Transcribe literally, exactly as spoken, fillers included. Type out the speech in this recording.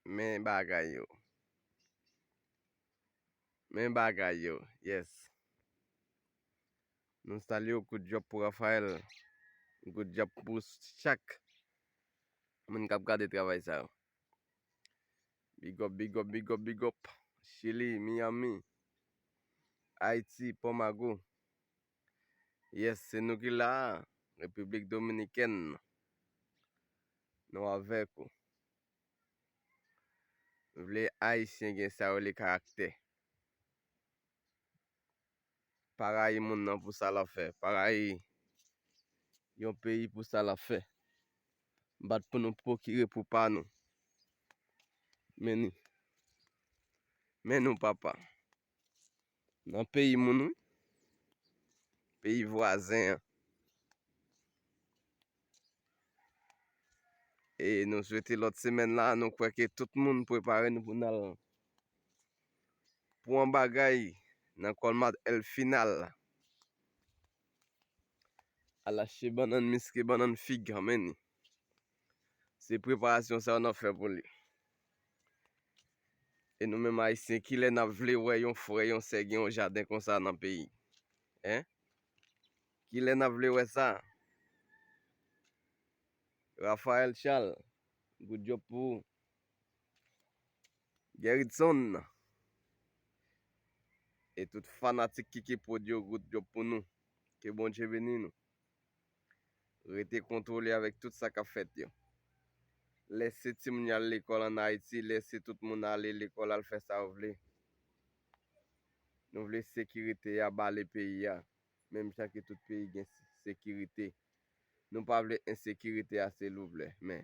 Men bagay yo. Men bagay yo. Yes. Nou salye w, good job pou Raphaël. Good job pou chak moun k ap gade travay sa yo. Big up, big up, big up, big up. Chili, Miami, Ayiti, Pòmago. Yes, se nou ki la a. Repiblik Dominikèn. Nou avèk ou. Vle Ayisyen gen sa yo rele karaktè. Pa rayi moun nan pou sa l ap fè. Pa rayi yon peyi pou sa l ap fè. Bat pou nou pwokire pou pa nou. Men ni. Men nou, papa. Nan peyi moun, wi. Peyi vwazen an. E nou swete lòt semèn la, nou kwè ke tout moun prepare nou pou n al pran bagay nan Colmart El Final. Al achte bannann miske, bannann fig, men ni. Se preparasyon sa yo n ap fè pou li. E nou menm Ayisyen, kilè n ap vle wè yon frè, yon sè gen yon jaden konsa nan peyi? Hein? Kilè n ap vle wè sa? Raphaël Charles, good job pou ou. Gerritson. E tout fanatik Kiki Prod yo, good job pou nou. Ke Bondye beni nou. Rete kontwole avèk tout sa k ap fèt yo. Lèse timoun yo al lekòl ann Ayiti, lèse tout moun ale lekòl, al fè sa yo vle. Nou vle sekirite a, bale peyi a. Menm jan ke tout peyi gen sekirite. Nou pa vle ensekirite a, silvouplè. Men,